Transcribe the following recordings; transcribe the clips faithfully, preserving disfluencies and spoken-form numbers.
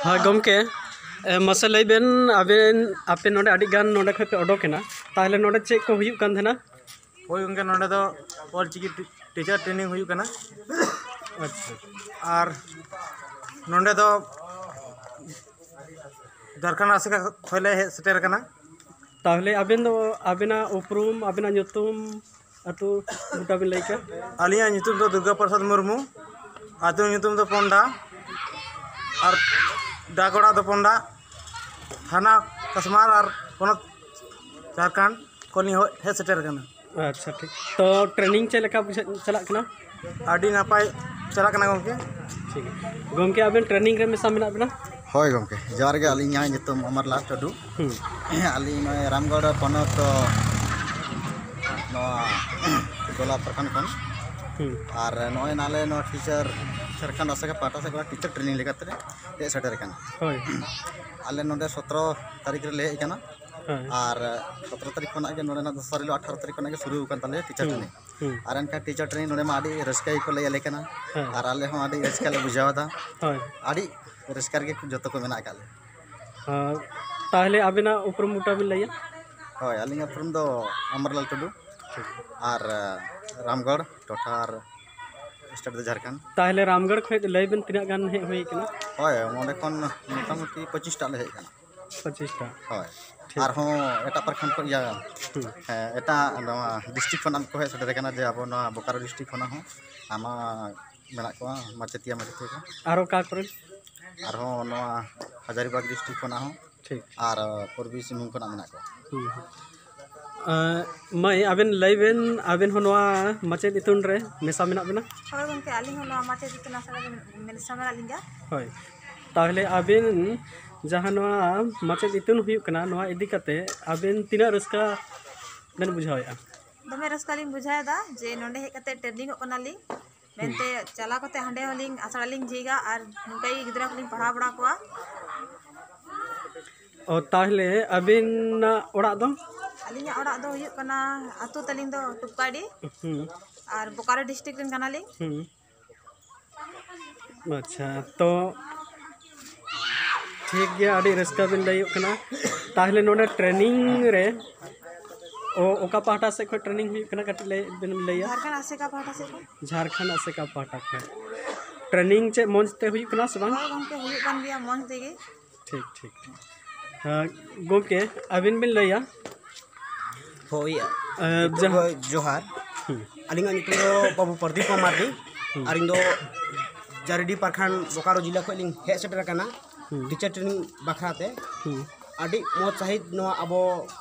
ᱦᱳᱭ ᱜᱚᱢᱠᱮ, ᱮ, ᱢᱟᱥᱮ ᱞᱟᱹᱭ ᱵᱮᱱ, ᱟᱵᱮᱱ, ᱟᱯᱮ ᱱᱚᱰᱮ ᱟᱹᱰᱤ ᱜᱟᱱ ᱱᱚᱰᱮ ᱠᱷᱚᱱ ᱯᱮ ᱚᱰᱚᱠ ᱮᱱᱟ, ᱛᱟᱦᱚᱞᱮ ᱱᱚᱰᱮ ᱪᱮᱫ ᱠᱚ ᱦᱩᱭᱩᱜ ᱠᱟᱱ ᱛᱟᱦᱮᱱᱟ? ᱦᱳᱭ ᱜᱚᱢᱠᱮ, ᱱᱚᱰᱮ ᱫᱚ Ol Chiki T-, teacher training ᱦᱩᱭᱩᱜ ᱠᱟᱱᱟ᱾ ᱟᱪᱪᱷᱟ᱾ ᱟᱨ ᱱᱚᱰᱮ ᱫᱚ ᱡᱷᱟᱲᱠᱷᱚᱸᱰ ᱟᱥᱮᱠᱟ ᱠᱷᱚᱱ ᱞᱮ ᱦᱮᱡ ᱥᱮᱴᱮᱨ ᱟᱠᱟᱱᱟ᱾ ᱛᱟᱦᱚᱞᱮ ᱟᱵᱮᱱ ᱫᱚ ᱟᱵᱮᱱᱟᱜ ᱩᱯᱨᱩᱢ, ᱟᱵᱮᱱᱟᱜ ᱧᱩᱛᱩᱢ, ᱟᱹᱛᱩ ᱜᱚᱴᱟ ᱵᱮᱱ ᱞᱟᱹᱭ ᱠᱮᱭᱟ? ᱟᱹᱞᱤᱧᱟᱜ ᱧᱩᱛᱩᱢ ᱫᱚ ᱫᱩᱨᱜᱟ ᱯᱨᱚᱥᱟᱫᱽ ᱢᱩᱨᱢᱩ, ᱟᱹᱛᱩ ᱧᱩᱛᱩᱢ ᱫᱚ ᱯᱚᱱᱰᱟ, ᱟᱨ ᱰᱟᱠ ᱚᱲᱟᱜ ᱫᱚ ᱯᱚᱱᱰᱟ, ᱛᱷᱟᱱᱟ ᱠᱟᱥᱢᱟᱨ ᱟᱨ ᱯᱚᱱᱚᱛ ᱡᱷᱟᱲᱠᱷᱚᱸᱰ ᱠᱷᱚᱱ ᱞᱤᱧ ᱦᱮᱡ ᱥᱮᱴᱮᱨ ᱟᱠᱟᱱᱟ᱾ ᱟᱪᱪᱷᱟ, ᱴᱷᱤᱠ᱾ ᱛᱚ, ᱴᱨᱮᱱᱤᱝ ᱪᱮᱫ ᱞᱮᱠᱟ ᱵᱩᱡᱷᱟᱹᱜ, ᱪᱟᱞᱟᱜ ᱠᱟᱱᱟ? ᱟᱹᱰᱤ ᱱᱟᱯᱟᱭ ᱪᱟᱞᱟᱜ ᱠᱟᱱᱟ ᱜᱚᱢᱠᱮ᱾ ᱴᱷᱤᱠ᱾ ᱜᱚᱢᱠᱮ, ᱟᱵᱮᱱ ᱴᱨᱮᱱᱤᱝ ᱨᱮ ᱢᱮᱥᱟ ᱢᱮᱱᱟᱜ ᱵᱮᱱᱟ? ᱦᱳᱭ ᱜᱚᱢᱠᱮ, ᱡᱚᱦᱟᱨ ᱜᱮ᱾ ᱟᱹᱞᱤᱧᱟᱜ ᱧᱩᱛᱩᱢ ᱚᱢᱚᱨᱞᱟᱞ ᱴᱩᱰᱩ᱾ ᱦᱩᱸ᱾ ᱟᱹᱞᱤᱧ ᱱᱚᱜᱼᱚᱭ ᱨᱟᱢᱜᱚᱲ ᱯᱚᱱᱚᱛ, ᱱᱚᱣᱟ ᱜᱳᱞᱟ ᱯᱨᱚᱠᱷᱚᱸᱰ ᱠᱷᱚᱱ᱾ ᱦᱩᱸ᱾ ᱟᱨ ᱱᱚᱜᱼᱚᱭ ᱱᱟᱞᱮ ᱱᱚᱣᱟ ᱴᱤᱪᱟᱨ ᱡᱷᱟᱲᱠᱷᱚᱸᱰ ᱟᱥᱮᱠᱟ ᱯᱟᱦᱴᱟ ᱥᱮᱫ ᱠᱷᱚᱱ ᱴᱤᱪᱟᱨ ᱴᱨᱮᱱᱤᱝ ᱞᱮᱠᱟᱛᱮ ᱦᱮᱡ ᱥᱮᱴᱮᱨ ᱟᱠᱟᱱᱟ᱾ ᱦᱳᱭ᱾ ᱟᱞᱮ ᱱᱚᱰᱮ ᱥᱚᱛᱨᱚ ᱛᱟᱹᱨᱤᱠᱷ ᱨᱮᱞᱮ ᱦᱮᱡ ᱟᱠᱟᱱᱟ᱾ ᱦᱳᱭ᱾ ᱟᱨ ᱥᱚᱛᱨᱚ ᱛᱟᱹᱨᱤᱠᱷ ᱠᱷᱚᱱᱟᱜ ᱜᱮ ᱱᱚᱰᱮᱱᱟᱜ ᱫᱚᱥᱟᱨ ᱦᱤᱞᱳᱜ ᱟᱴᱷᱟᱨᱚ ᱛᱟᱹᱨᱤᱠᱷ ᱠᱷᱚᱱᱟᱜ ᱜᱮ ᱥᱩᱨᱩ ᱟᱠᱟᱱ ᱛᱟᱞᱮᱭᱟ ᱴᱤᱪᱟᱨ ᱦᱩᱸ, ᱴᱨᱮᱱᱤᱝ᱾ ᱦᱩᱸ᱾ ᱟᱨ ᱮᱱᱠᱷᱟᱱ ᱴᱤᱪᱟᱨ ᱴᱨᱮᱱᱤᱝ ᱱᱚᱰᱮ ᱢᱟ ᱟᱹᱰᱤ ᱨᱟᱹᱥᱠᱟᱹ ᱜᱮᱠᱚ ᱞᱟᱹᱭ ᱟᱞᱮ ᱠᱟᱱᱟ᱾ ᱦᱮᱸ᱾ ᱟᱨ ᱟᱞᱮ ᱦᱚᱸ ᱟᱹᱰᱤ ᱨᱟᱹᱥᱠᱟᱹ ᱞᱮ ᱵᱩᱡᱷᱟᱹᱣ ᱮᱫᱟ᱾ ᱦᱳᱭ᱾ ᱟᱹᱰᱤ ᱨᱟᱹᱥᱠᱟᱹ ᱨᱮᱜᱮ ᱡᱚᱛᱚ ᱠᱚ ᱢᱮᱱᱟᱜ ᱟᱠᱟᱫ ᱞᱮᱭᱟ᱾ ᱦᱮᱸ, ᱛᱟᱦᱚᱞᱮ ᱟᱵᱮᱱᱟᱜ ᱩᱯᱨᱩᱢ ᱜᱚᱴᱟ ᱵᱮᱱ ᱞᱟᱹᱭᱟ? ᱦᱳᱭ, ᱟᱹᱞᱤᱧᱟᱜ ᱩᱯᱨᱩᱢ ᱫᱚ ᱟᱢᱨᱚᱞᱟᱞ ᱴᱩᱰᱩ᱾ ᱴᱷᱤᱠ᱾ ᱟᱨ, ᱟᱸ, ᱨᱟᱢᱜᱚᱲ ᱴᱚᱴᱷᱟ ᱟᱨ state ᱫᱚ ᱡᱷᱟᱲᱠᱷᱚᱸᱰ᱾ ᱛᱟᱦᱚᱞᱮ ᱨᱟᱢᱜᱚᱲ ᱠᱷᱚᱱ ᱞᱟᱹᱭ ᱵᱮᱱ ᱛᱤᱱᱟᱹᱜ ᱜᱟᱱ ᱦᱮᱡ ᱦᱩᱭ ᱠᱟᱱᱟ? ᱦᱳᱭ, ᱚᱸᱰᱮ ᱠᱷᱚᱱ ᱢᱚᱴᱟᱢᱩᱴᱤ ᱯᱚᱸᱪᱤᱥ ᱴᱟ ᱞᱮ ᱦᱮᱡ ᱟᱠᱟᱱᱟ᱾ ᱯᱚᱸᱪᱤᱥ ᱴᱟ᱾ ᱦᱳᱭ᱾ ᱴᱷᱤᱠ᱾ ᱟᱨᱦᱚᱸ ᱮᱴᱟᱜ ᱯᱨᱚᱠᱷᱚᱸᱰ ᱠᱷᱚᱱ, ᱤᱭᱟᱹ, ᱦᱩᱸ᱾ ᱦᱮᱸ, ᱮᱴᱟᱜ ᱱᱚᱣᱟ district ᱠᱷᱚᱱᱟᱜ ᱠᱚ ᱦᱮᱡ ᱥᱮᱴᱮᱨ ᱟᱠᱟᱱᱟ, ᱡᱮ ᱟᱵᱚ ᱱᱚᱣᱟ ᱵᱳᱠᱟᱨᱳ district ᱠᱷᱚᱱᱟᱜ ᱦᱚᱸ ᱟᱭᱢᱟ ᱢᱮᱱᱟᱜ ᱠᱚᱣᱟ, ᱢᱟᱪᱮᱛᱤᱭᱟᱹ ᱢᱟᱪᱮᱛᱤᱭᱟᱹ ᱠᱚ᱾ ᱟᱨᱚ ᱚᱠᱟ ᱠᱚᱨᱮ? ᱟᱨᱦᱚᱸ ᱱᱚᱣᱟ ᱦᱟᱡᱟᱨᱤᱵᱟᱜᱽ district ᱠᱷᱚᱱᱟᱜ ᱦᱚᱸ᱾ ᱴᱷᱤᱠ᱾ ᱟᱨ ᱯᱩᱨᱵᱤ ᱥᱤᱝᱵᱷᱩᱢ ᱠᱷᱚᱱᱟᱜ ᱢᱮᱱᱟᱜ ᱠᱚᱣᱟ᱾ ᱦᱩᱸ, ᱦᱩᱸ᱾ ᱟᱸ, ᱢᱟᱹᱭ, ᱟᱵᱮᱱ ᱞᱟᱹᱭ ᱵᱮᱱ, ᱟᱵᱮᱱ ᱦᱚᱸ ᱱᱚᱣᱟ ᱢᱟᱪᱮᱫ ᱤᱛᱩᱱ ᱨᱮ ᱢᱮᱥᱟ ᱢᱮᱱᱟᱜ ᱵᱮᱱᱟ? ᱦᱳᱭ ᱜᱚᱢᱠᱮ, ᱟᱹᱞᱤᱧ ᱦᱚᱸ ᱱᱚᱣᱟ ᱢᱟᱪᱮᱫ ᱤᱛᱩᱱ ᱟᱥᱲᱟ ᱨᱮ ᱢᱮᱥᱟ ᱢᱮᱱᱟᱜ ᱞᱤᱧ ᱜᱮᱭᱟ᱾ ᱦᱳᱭ, ᱛᱟᱦᱚᱞᱮ ᱟᱵᱮᱱ ᱡᱟᱦᱟᱸ ᱱᱚᱣᱟ ᱢᱟᱪᱮᱫ ᱤᱛᱩᱱ ᱦᱩᱭᱩᱜ ᱠᱟᱱᱟ, ᱱᱚᱣᱟ ᱤᱫᱤ ᱠᱟᱛᱮ ᱟᱵᱮᱱ ᱛᱤᱱᱟᱹᱜ ᱨᱟᱹᱥᱠᱟᱹ ᱵᱮᱱ ᱵᱩᱡᱷᱟᱹᱣᱮᱫᱼᱟ? ᱫᱚᱢᱮ ᱨᱟᱹᱥᱠᱟᱹ ᱞᱤᱧ ᱵᱩᱡᱷᱟᱹᱣ ᱮᱫᱟ ᱡᱮ ᱱᱚᱰᱮ ᱦᱮᱡ ᱠᱟᱛᱮ training ᱚᱜ ᱠᱟᱱᱟᱞᱤᱧ᱾ ᱢᱮᱱᱛᱮ ᱪᱟᱞᱟᱣ ᱠᱟᱛᱮ ᱦᱟᱸᱰᱮ ᱦᱚᱸᱞᱤᱧ ᱟᱥᱲᱟ ᱞᱤᱧ ᱡᱷᱤᱡᱟ ᱟᱨ ᱱᱚᱝᱠᱟ ᱜᱮ ᱜᱤᱫᱽᱨᱟᱹ ᱠᱚᱞᱤᱧ ᱯᱟᱲᱦᱟᱣ ᱵᱟᱲᱟ ᱠᱚᱣᱟ᱾ ᱚ, ᱛᱟᱦᱚᱞᱮ ᱟᱹᱵᱤᱱᱟᱜ ᱚᱲᱟᱜ ᱫᱚ? ᱟᱹᱞᱤᱧᱟᱜ ᱚᱲᱟᱜ ᱫᱚ ᱦᱩᱭᱩᱜ ᱠᱟᱱᱟ, ᱟᱹᱛᱩ ᱛᱟᱹᱞᱤᱧ ᱫᱚ ᱴᱩᱯᱠᱟᱰᱤ ᱦᱩᱸ᱾ ᱟᱨ ᱵᱳᱠᱟᱨᱳ district ᱨᱮᱱ ᱠᱟᱱᱟᱞᱤᱧ᱾ ᱦᱩᱸ᱾ ᱟᱪᱪᱷᱟ, ᱛᱚ ᱴᱷᱤᱠ ᱜᱮᱭᱟ, ᱟᱹᱰᱤ ᱨᱟᱹᱥᱠᱟᱹ ᱵᱤᱱ ᱞᱟᱹᱭᱚᱜ ᱠᱟᱱᱟ᱾ ᱛᱟᱦᱚᱞᱮ ᱱᱚᱰᱮ ᱴᱨᱮᱱᱤᱝ ᱨᱮ ᱚ-, ᱚᱠᱟ ᱯᱟᱦᱴᱟ ᱥᱮᱫ ᱠᱷᱚᱱ ᱴᱨᱮᱱᱤᱝ ᱦᱩᱭᱩᱜ ᱠᱟᱱᱟ, ᱠᱟᱹᱴᱤᱡ ᱞᱟᱹᱭ ᱵᱤᱱ ᱞᱟᱹᱭᱟ? ᱡᱷᱟᱲᱠᱷᱚᱸᱰ ᱟᱥᱮᱠᱟ ᱯᱟᱦᱴᱟ ᱥᱮᱫ ᱠᱷᱚᱱ᱾ ᱡᱷᱟᱲᱠᱷᱚᱸᱰ ᱟᱥᱮᱠᱟ ᱯᱟᱦᱴᱟ ᱠᱷᱚᱱ᱾ ᱴᱨᱮᱱᱤᱝ ᱪᱮᱫ ᱢᱚᱡᱽ ᱛᱮ ᱦᱩᱭᱩᱜ ᱠᱟᱱᱟ ᱥᱮ ᱵᱟᱝ? ᱦᱳᱭ ᱜᱚᱢᱠᱮ, ᱦᱩᱭᱩᱜ ᱠᱟᱱ ᱜᱮᱭᱟ ᱢᱚᱡᱽ ᱛᱮᱜᱮ᱾ ᱴᱷᱤᱠ, ᱴᱷᱤᱠ, ᱴᱷᱤᱠ᱾ ᱦᱮᱸ, ᱜᱚᱢᱠᱮ, ᱟᱹᱵᱤᱱ ᱵᱤᱱ ᱞᱟᱹᱭᱟ? ᱦᱳᱭ, ᱮ, ᱡᱟᱦᱟᱸ ᱦᱳᱭ, ᱡᱚᱦᱟᱨ᱾ ᱦᱩᱸ᱾ ᱟᱹᱞᱤᱧᱟᱜ ᱧᱩᱛᱩᱢ ᱫᱚ ᱵᱟᱹᱵᱩ ᱯᱨᱚᱫᱤᱯ ᱠᱩᱢᱟᱨ ᱢᱟᱨᱰᱤ᱾ ᱦᱩᱸ᱾ ᱟᱨ ᱤᱧ ᱫᱚ ᱡᱟᱨᱤᱰᱤ ᱯᱟᱨᱠᱷᱟᱱ ᱵᱳᱠᱟᱨᱳ ᱡᱤᱞᱟ ᱠᱷᱚᱱ ᱞᱤᱧ ᱦᱮᱡ ᱥᱮᱴᱮᱨ ᱟᱠᱟᱱᱟ᱾ ᱦᱩᱸ᱾ ᱴᱤᱪᱟᱨ ᱴᱨᱮᱱᱤᱝ ᱵᱟᱠᱷᱨᱟ ᱛᱮ᱾ ᱦᱩᱸ᱾ ᱟᱹᱰᱤ ᱢᱚᱡᱽ ᱥᱟᱺᱦᱤᱡ ᱱᱚᱣᱟ ᱟᱵᱚ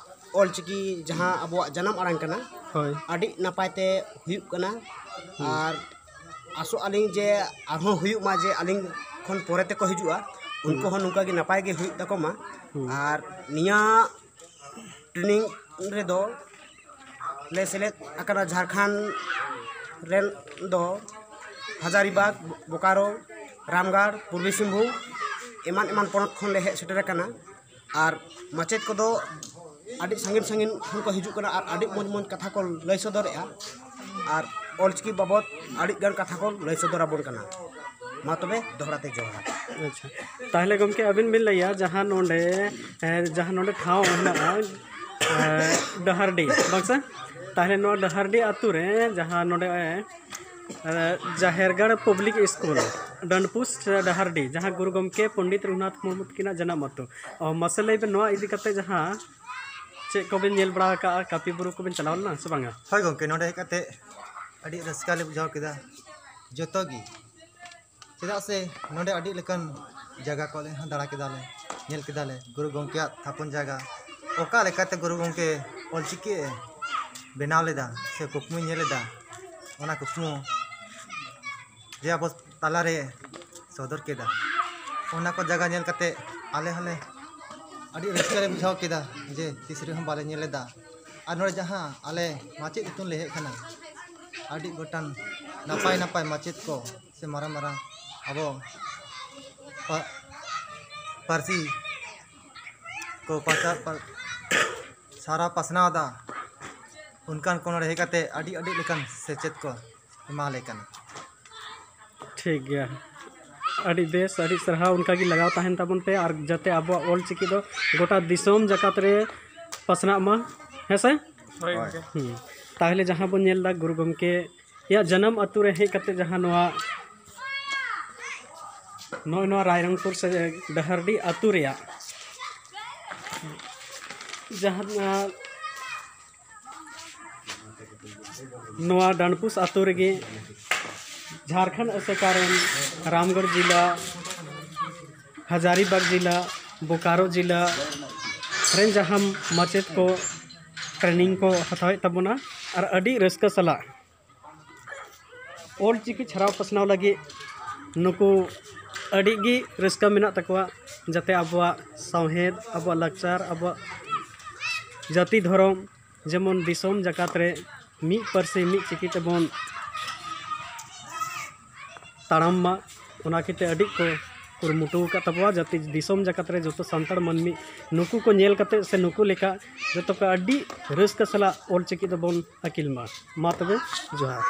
ᱚᱞᱪᱤᱠᱤ ᱡᱟᱦᱟᱸ ᱟᱵᱚᱣᱟᱜ ᱡᱟᱱᱟᱢ ᱟᱲᱟᱝ ᱠᱟᱱᱟ, ᱦᱳᱭ᱾ ᱟᱹᱰᱤ ᱱᱟᱯᱟᱭ ᱛᱮ ᱦᱩᱭᱩᱜ ᱠᱟᱱᱟ᱾ ᱦᱩᱸ᱾ ᱟᱨ ᱟᱥᱚᱜ ᱟᱹᱞᱤᱧ ᱡᱮ ᱟᱨᱦᱚᱸ ᱦᱩᱭᱩᱜ ᱢᱟ, ᱡᱮ ᱟᱹᱞᱤᱧ ᱠᱷᱚᱱ ᱯᱚᱨᱮ ᱛᱮᱠᱚ ᱦᱤᱡᱩᱜᱼᱟ, ᱩᱱᱠᱩ ᱦᱩᱸ᱾ ᱦᱚᱸ ᱱᱚᱝᱠᱟ ᱜᱮ ᱱᱟᱯᱟᱭ ᱜᱮ ᱦᱩᱭᱩᱜ ᱛᱟᱠᱚ ᱢᱟ᱾ ᱦᱩᱸ᱾ ᱟᱨ ᱱᱤᱭᱟᱹ ᱴᱨᱮᱱᱤᱝ ᱨᱮᱫᱚ ᱞᱮ ᱥᱮᱞᱮᱫ ᱟᱠᱟᱱᱟ ᱡᱷᱟᱲᱠᱷᱚᱸᱰ ᱨᱮᱱ ᱫᱚ ᱦᱟᱡᱟᱨᱤᱵᱟᱜᱽ, ᱵᱳᱠᱟᱨᱳ, ᱨᱟᱢᱜᱟᱲ, ᱯᱩᱨᱵᱤ ᱥᱤᱝᱵᱷᱩᱢ ᱮᱢᱟᱱ ᱮᱢᱟᱱ ᱯᱚᱱᱚᱛ ᱠᱷᱚᱱ ᱞᱮ ᱦᱮᱡ ᱥᱮᱴᱮᱨ ᱟᱠᱟᱱᱟ᱾ ᱟᱨ ᱢᱟᱪᱮᱫ ᱠᱚᱫᱚ ᱟᱹᱰᱤ ᱥᱟᱺᱜᱤᱧ ᱥᱟᱺᱜᱤᱧ ᱠᱷᱚᱱ ᱠᱚ ᱦᱤᱡᱩᱜ ᱠᱟᱱᱟ ᱟᱨ ᱟᱹᱰᱤ ᱢᱚᱡᱽ ᱢᱚᱡᱽ ᱠᱟᱛᱷᱟ ᱠᱚ ᱞᱟᱹᱭ ᱥᱚᱫᱚᱨᱮᱜᱼᱟ᱾ ᱟᱨ ᱚᱞᱪᱤᱠᱤ ᱵᱟᱵᱚᱫ ᱟᱹᱰᱤ ᱜᱟᱱ ᱠᱟᱛᱷᱟ ᱠᱚ ᱞᱟᱹᱭ ᱥᱚᱫᱚᱨ ᱟᱵᱚᱱ ᱠᱟᱱᱟ᱾ ᱢᱟ ᱛᱚᱵᱮ ᱫᱚᱦᱲᱟ ᱛᱮ ᱡᱚᱦᱟᱨ᱾ ᱟᱪᱪᱷᱟ, ᱛᱟᱦᱚᱞᱮ ᱜᱚᱢᱠᱮ, ᱟᱹᱵᱤᱱ ᱵᱤᱱ ᱞᱟᱹᱭᱟ ᱡᱟᱦᱟᱸ ᱱᱚᱰᱮ, ᱮ, ᱡᱟᱦᱟᱸ ᱱᱚᱰᱮ ᱴᱷᱟᱶ ᱦᱮᱱᱟᱜᱼᱟ, ᱮ, ᱰᱟᱦᱟᱨᱰᱤ, ᱵᱟᱝ ᱥᱮ? ᱛᱟᱦᱚᱞᱮ ᱱᱚᱣᱟ ᱰᱟᱦᱟᱨᱰᱤ ᱟᱹᱛᱩ ᱨᱮ ᱡᱟᱦᱟᱸ ᱱᱚᱰᱮ, ᱮ, ᱡᱟᱦᱮᱨᱜᱟᱲ ᱯᱟᱵᱽᱞᱤᱠ ᱥᱠᱩᱞ, ᱰᱟᱱᱰᱯᱩᱥ ᱰᱟᱦᱟᱨᱰᱤ, ᱡᱟᱦᱟᱸ ᱜᱩᱨᱩ ᱜᱚᱢᱠᱮ ᱯᱚᱱᱰᱤᱛ ᱨᱚᱜᱷᱩᱱᱟᱛᱷ ᱢᱩᱨᱢᱩ ᱛᱟᱹᱠᱤᱱᱟᱜ ᱡᱟᱱᱟᱢ ᱟᱹᱛᱩ᱾ ᱚ, ᱢᱟᱥᱮ ᱞᱟᱹᱭ ᱵᱮᱱ, ᱱᱚᱣᱟ ᱤᱫᱤ ᱠᱟᱛᱮ ᱡᱟᱦᱟᱸ ᱪᱮᱫ ᱠᱚᱵᱮᱱ ᱧᱮᱞ ᱵᱟᱲᱟ ᱟᱠᱟᱜᱼᱟ? ᱠᱟᱹᱯᱤ ᱵᱩᱨᱩ ᱠᱚᱵᱮᱱ ᱪᱟᱞᱟᱣ ᱞᱮᱱᱟ ᱥᱮ ᱵᱟᱝᱟ? ᱦᱳᱭ ᱜᱚᱢᱠᱮ, ᱱᱚᱰᱮ ᱦᱮᱡ ᱠᱟᱛᱮ ᱟᱹᱰᱤ ᱨᱟᱹᱥᱠᱟᱹ ᱞᱮ ᱵᱩᱡᱷᱟᱹᱣ ᱠᱮᱫᱟ᱾ ᱡᱚᱛᱚ ᱜᱮ, ᱪᱮᱫᱟᱜ ᱥᱮ ᱱᱚᱰᱮ ᱟᱹᱰᱤ ᱞᱮᱠᱟᱱ ᱡᱟᱭᱜᱟ ᱠᱚᱞᱮ ᱫᱟᱬᱟ ᱠᱮᱫᱟᱞᱮ, ᱧᱮᱞ ᱠᱮᱫᱟᱞᱮ, ᱜᱩᱨᱩ ᱜᱚᱢᱠᱮᱭᱟᱜ ᱛᱷᱟᱯᱚᱱ ᱡᱟᱭᱜᱟ, ᱚᱠᱟ ᱞᱮᱠᱟᱛᱮ ᱜᱩᱨᱩ ᱜᱚᱢᱠᱮ ᱚᱞᱪᱤᱠᱤ ᱮ ᱵᱮᱱᱟᱣ ᱞᱮᱫᱟ ᱥᱮ ᱠᱩᱠᱢᱩᱭ ᱧᱮᱞ ᱞᱮᱫᱟ, ᱚᱱᱟ ᱠᱩᱠᱢᱩ ᱡᱮ ᱟᱵᱚ ᱛᱟᱞᱟᱨᱮ ᱥᱚᱫᱚᱨ ᱠᱮᱫᱟ᱾ ᱚᱱᱟ ᱠᱚ ᱡᱟᱭᱜᱟ ᱧᱮᱞ ᱠᱟᱛᱮ ᱟᱞᱮ ᱦᱚᱸᱞᱮ ᱟᱹᱰᱤ ᱨᱟᱹᱥᱠᱟᱹ ᱞᱮ ᱵᱩᱡᱷᱟᱹᱣ ᱠᱮᱫᱟ ᱡᱮ ᱛᱤᱥ ᱨᱮᱦᱚᱸ ᱵᱟᱞᱮ ᱧᱮᱞ ᱞᱮᱫᱟ᱾ ᱟᱨ ᱱᱚᱰᱮ ᱡᱟᱦᱟᱸ ᱟᱞᱮ ᱢᱟᱪᱮᱫ ᱤᱛᱩᱱ ᱞᱮ ᱦᱮᱡ ᱟᱠᱟᱱᱟ, ᱟᱹᱰᱤ ᱜᱚᱴᱟᱝ ᱱᱟᱯᱟᱭ ᱱᱟᱯᱟᱭ ᱢᱟᱪᱮᱫ ᱠᱚ ᱥᱮ ᱢᱟᱨᱟᱝ ᱢᱟᱨᱟᱝ ᱟᱵᱚ ᱯᱟ-, ᱯᱟᱹᱨᱥᱤ ᱠᱚ ᱯᱟᱥᱟ-, ᱯᱟ-, ᱥᱟᱨᱟ ᱯᱟᱥᱱᱟᱣ ᱮᱫᱟ, ᱚᱱᱠᱟᱱ ᱠᱚ ᱱᱚᱰᱮ ᱦᱮᱡ ᱠᱟᱛᱮ ᱟᱹᱰᱤ ᱟᱹᱰᱤ ᱞᱮᱠᱟᱱ ᱥᱮᱪᱮᱫ ᱠᱚ ᱮᱢᱟᱞᱮ ᱠᱟᱱᱟ᱾ ᱴᱷᱤᱠ ᱜᱮᱭᱟ᱾ ᱟᱹᱰᱤ ᱵᱮᱥ, ᱟᱹᱰᱤ ᱥᱟᱨᱦᱟᱣ᱾ ᱚᱱᱠᱟ ᱜᱮ ᱞᱟᱜᱟᱣ ᱛᱟᱦᱮᱱ ᱛᱟᱵᱚᱱ ᱯᱮ, ᱟᱨ ᱡᱟᱛᱮ ᱟᱵᱚᱣᱟᱜ ᱚᱞ ᱪᱤᱠᱤ ᱫᱚ ᱜᱚᱴᱟ ᱫᱤᱥᱚᱢ ᱡᱟᱠᱟᱛ ᱨᱮ ᱯᱟᱥᱱᱟᱜ ᱢᱟ, ᱦᱮᱸ ᱥᱮ? ᱦᱳᱭ ᱜᱚᱢᱠᱮ᱾ ᱦᱩᱸ᱾ ᱛᱟᱦᱚᱞᱮ ᱡᱟᱦᱟᱸ ᱵᱚᱱ ᱧᱮᱞ ᱮᱫᱟ, ᱜᱩᱨᱩ ᱜᱚᱢᱠᱮᱭᱟᱜ ᱡᱟᱱᱟᱢ ᱟᱹᱛᱩ ᱨᱮ ᱦᱮᱡ ᱠᱟᱛᱮ ᱡᱟᱦᱟᱸ ᱱᱚᱣᱟ, ᱱᱚᱜᱼᱚᱭ ᱱᱚᱣᱟ ᱨᱟᱭᱨᱚᱝᱯᱩᱨ ᱥᱮ ᱰᱟᱦᱟᱨᱰᱤ ᱟᱹᱛᱩ ᱨᱮᱭᱟᱜ ᱡᱟᱦᱟᱸ, ᱱᱚᱣᱟ ᱰᱟᱱᱰᱯᱩᱥ ᱟᱹᱛᱩ ᱨᱮᱜᱮ ᱡᱷᱟᱲᱠᱷᱚᱸᱰ ᱟᱥᱮᱠᱟ ᱨᱮᱱ ᱨᱟᱢᱜᱚᱲ ᱡᱮᱞᱟ, ᱦᱟᱡᱟᱨᱤᱵᱟᱜᱽ ᱡᱮᱞᱟ, ᱵᱳᱠᱟᱨᱳ ᱡᱮᱞᱟ ᱨᱮᱱ ᱡᱟᱦᱟᱸ ᱢᱟᱪᱮᱫ ᱠᱚ training ᱠᱚ ᱦᱟᱛᱟᱣᱮᱫ ᱛᱟᱵᱚᱱᱟ, ᱟᱨ ᱟᱹᱰᱤ ᱨᱟᱹᱥᱠᱟᱹ ᱥᱟᱞᱟᱜ ᱚᱞ ᱪᱤᱠᱤ ᱪᱷᱟᱨᱟᱣ ᱯᱟᱥᱱᱟᱣ ᱞᱟᱹᱜᱤᱫ ᱱᱩᱠᱩ ᱟᱹᱰᱤ ᱜᱮ ᱨᱟᱹᱥᱠᱟᱹ ᱢᱮᱱᱟᱜ ᱛᱟᱠᱚᱣᱟ, ᱡᱟᱛᱮ ᱟᱵᱚᱣᱟᱜ ᱥᱟᱶᱦᱮᱫ, ᱟᱵᱚᱣᱟᱜ ᱞᱟᱠᱪᱟᱨ, ᱟᱵᱚᱣᱟᱜ ᱡᱟᱹᱛᱤ ᱫᱷᱚᱨᱚᱢ ᱡᱮᱢᱚᱱ ᱫᱤᱥᱚᱢ ᱡᱟᱠᱟᱛ ᱨᱮ ᱢᱤᱫ ᱯᱟᱹᱨᱥᱤ ᱢᱤᱫ ᱪᱤᱠᱤ ᱛᱮᱵᱚᱱ ᱛᱟᱲᱟᱢ ᱢᱟ᱾ ᱚᱱᱟ ᱠᱷᱟᱹᱛᱤᱨ ᱛᱮ ᱟᱹᱰᱤ ᱠᱚ ᱠᱩᱨᱩᱢᱩᱴᱩ ᱟᱠᱟᱫ ᱛᱟᱵᱚᱣᱟ, ᱡᱟᱛᱮ ᱫᱤᱥᱚᱢ ᱡᱟᱠᱟᱛ ᱨᱮ ᱡᱚᱛᱚ ᱥᱟᱱᱛᱟᱲ ᱢᱟᱹᱱᱢᱤ ᱱᱩᱠᱩ ᱠᱚ ᱧᱮᱞ ᱠᱟᱛᱮ ᱥᱮ ᱱᱩᱠᱩ ᱞᱮᱠᱟ ᱡᱚᱛᱚ ᱠᱚ ᱟᱹᱰᱤ ᱨᱟᱹᱥᱠᱟᱹ ᱥᱟᱞᱟᱜ ᱚᱞ ᱪᱤᱠᱤ ᱫᱚᱵᱚᱱ ᱟᱹᱠᱤᱞ ᱢᱟ᱾ ᱢᱟ ᱛᱚᱵᱮ, ᱡᱚᱦᱟᱨ᱾